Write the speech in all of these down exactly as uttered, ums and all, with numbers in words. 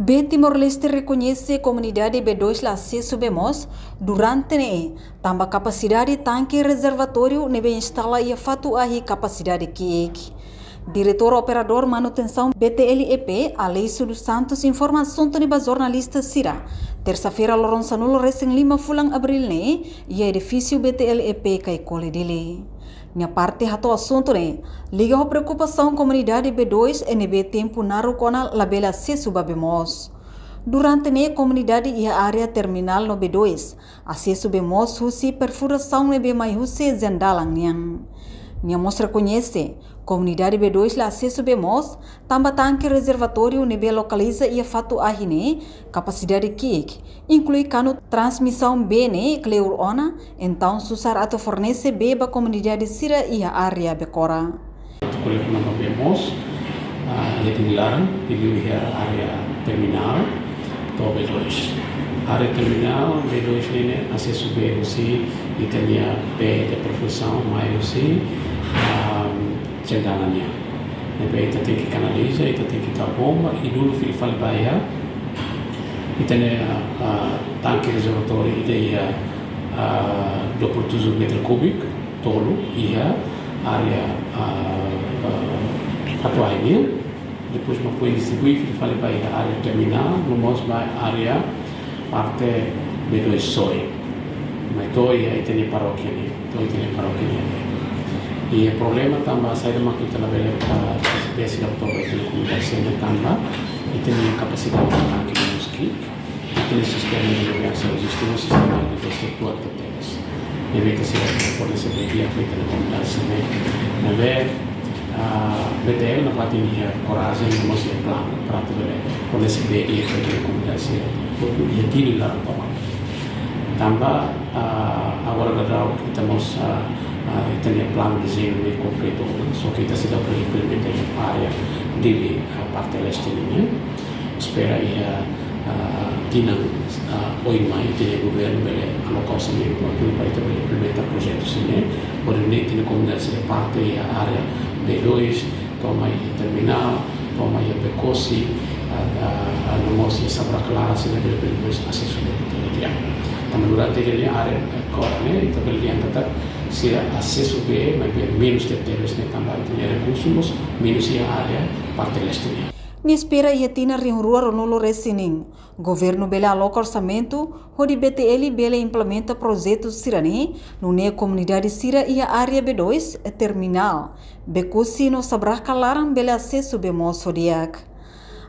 Bee Timor-Leste rekoñese komunidade Bee Dois la asesu bee moos durante ne'e, tanba kapasidade tanke rezervatóriu ne'ebé instala iha fatuk ahi kapasidade ki'ik. Diretór Operadór Manutensaun B T L E P, Aleixo dos Santos, informa asuntu ne'e ba jornalista sira, tersa-feira loron sanulu-resin-lima fulan Abríl ne'e, iha edifísiu B T L E P Caicoli, Dili. Nia parte hato'o asuntu ne'e liga ho preokupasaun komunidade Bee Dois ne'ebé tempu naruk ona labele asesu ba bee moos. Durante ne'e komunidade iha área terminál no Bee Dois asesu bee moos husi perfurasaun ne'ebé mai husi jalan dalan nian. Nia mós rekoñese, komunidade Bee Dois la asesu bee moos, tanba tanke rezervatóriu ne'ebé lokaliza iha fatuk ahi ne'e kapasidade ki'ik, inklui kanu transmisaun bee ne'e kleur ona, entaun susar atu fornese bee ba komunidade sira iha área Bekora. Atu ko'alia kona-ba bee moos, ah, iha Dili laran, liuliu iha área terminál to'o Bee Dois. Área terminál, Bee Dois ne'e asesu bee husi ita-nia pé de perfurasaun mai husi, ah, jalan dalan nian. Ne'ebé ita tenke kanaliza, ita tenke tau bomba, i dulu fila fali ba iha ita-nia, ah, tanke rezervatóriu ida iha, ah, dua puluh tujuh meter kubik, tolu iha área, ah, ah, fatuk ahi nian. Depois mak foin distribui fila fali ba iha área terminál, no mós ba área parte Bee Dois soe. Mai to'o iha ita-nia parókia ne'e, to'o ita-nia parókia ne'e. I problema tanba saida mak ita labele, ah, bee sira to'o ba ita-nia komunidade sira ne'e tanba ita-nia kapasidade tanke menus ki'ik. Ita-nia sistema de emerjénsia, sistema, sistema de protesaun tebes. Ne'ebé ita sei fornese bee di'ak ba ita-nia komunidade sira ne'e. Ne'ebé, ah, B T L nafatin iha korajen no mós iha planu para atu bele fornese bee di'ak ba ita-nia komunidade sira iha Dili laran tomak. Tanba, ah, agora daudaun ita mós, ah, ah, ita-nia planu dezeñu ne'e kompletu, só ke ita seidauk bele implementa iha área Dili, ah, parte leste nian. Espera iha, ah, tinan, ah, oin mai, ita-nia governu bele aloka orsamentu atu para ita bele implementa projetu sira ne'e, hodi nune'e ita-nia komunidade sira parte iha área Bee Dois, to'o mai iha terminál, to'o mai iha Bekosi, ah, ah, ah, no mós iha Sabraka laran sira bele, bele mós asesu bee di'ak. Tanba durante ne'e área, eh, agora ne'e, ita bele dehan katak sira asesu bee, maibé menus tebetebes ne'e tanba ita-nia rekursu mós menus iha área parte leste nian. Nia espera iha tinan rihun rua ruanulu-resin-neen, governu bele aloka orsamentu, hodi B T L bele implementa projetu sira ne'e, nune'e komunidade sira iha área Bee Dois, terminál, Bekosi no Sabraka laran bele asesu bee moos ho di'ak.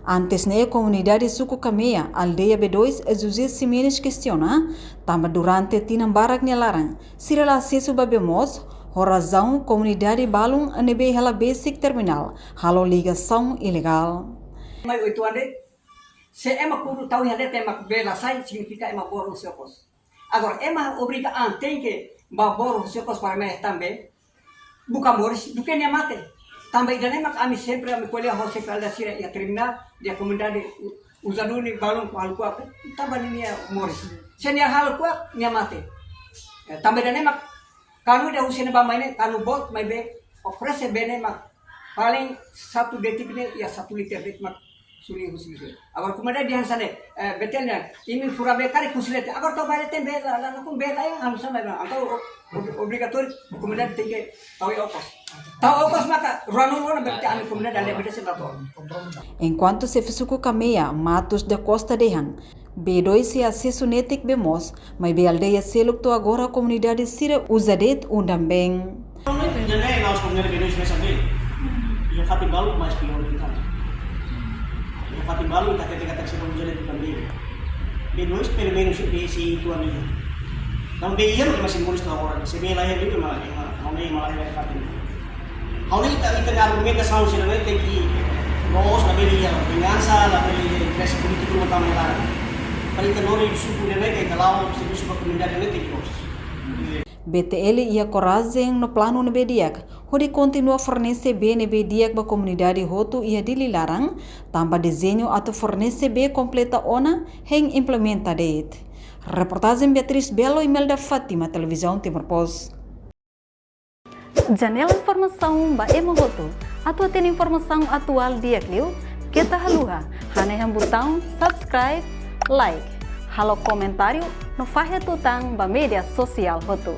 Antes ne'e komunidade suku Kamea, aldeia Bee Dois, José Ximenes kestiona, tanba durante tinan barak nia laran, sira la asesu ba bee moos, ho razaun komunidade balun ne'ebé hela besik terminál, halo ligasaun ilegál. Mai oituan de'it, se ema kudu tau iha leten ema bee la sai, signifika ema boru husi okos. Agora, ema obriga an tenke ba boru husi okos para ema hetan bee, buka moris, duké nia mate. Tanba ida-ne'e mak ami sempre, ami ko'alia ho sempre aldeia sira iha terminál, iha komunidade u-, uza duni balun halo kuak, tanba nia moris. Se nia halo kuak, nia mate. Eh, tanba ida-ne'e mak kanu ida husi ne'ebá mai ne'e, kanu boot, maibé oferese bee ne'e mak paling satu detik ne'e iha satu liter de'it mak suli husi husi. Agora komunidade dehan hanesan ne'e, eh, B T L ne'e, imi fura bee karik husi leten. Agora tau ba leten bee la, la, la, nakon bee la iha, anu hanesan ne'e, entaun o-, ob-, obrigatóriu komunidade tenke tau iha okos. Tau okos maka ruanulu ona berarti ami komunidade aldeia Bee Dois sira la to'o. Enkuantu xefe suku Kamea, Matos da Costa dehan, Bee Dois sei asesu netik bee moos, maibé aldeia seluk to'o agora komunidade sira uza de'it undan been. Ne'e, ne'e, la'ós komunidade Bee Dois mesak de'it. Iha fatin balu mais pior entaun. Iha fatin balu ita hatete katak sira uza de'it undan been. Bee Dois pelumenus bee sei uitoan iha. Tanba bee iha mak ema sei moris to'o agora. Se bee la iha liu ema la iha, ema la iha, ema la iha fatin. Ha'u ne'e ita, ita-nia argumentasaun sira ne'e tenke loos, labele iha vingansa, labele iha interese polítiku ruma tama iha laran. Para ita lori suku ne'e, ita la'o servisu ba komunidade ne'e tenke loos. B T L iha korajen no planu ne'ebé di'ak, hodi kontinua fornese bee ne'ebé di'ak ba komunidade hotu iha Dili laran, tanba dezeñu atu fornese bee kompleta ona hein implementa de'it. Reportajen Beatriz Belo, Imelda Fátima, Televizaun Timor Post. Janela informasaun ba ema hotu. Atu hatene informasaun atuál di'ak liu, Keta haluha hanehan butaun subscribe, like, halo komentáriu no fahe tutan ba média sosiál hotu.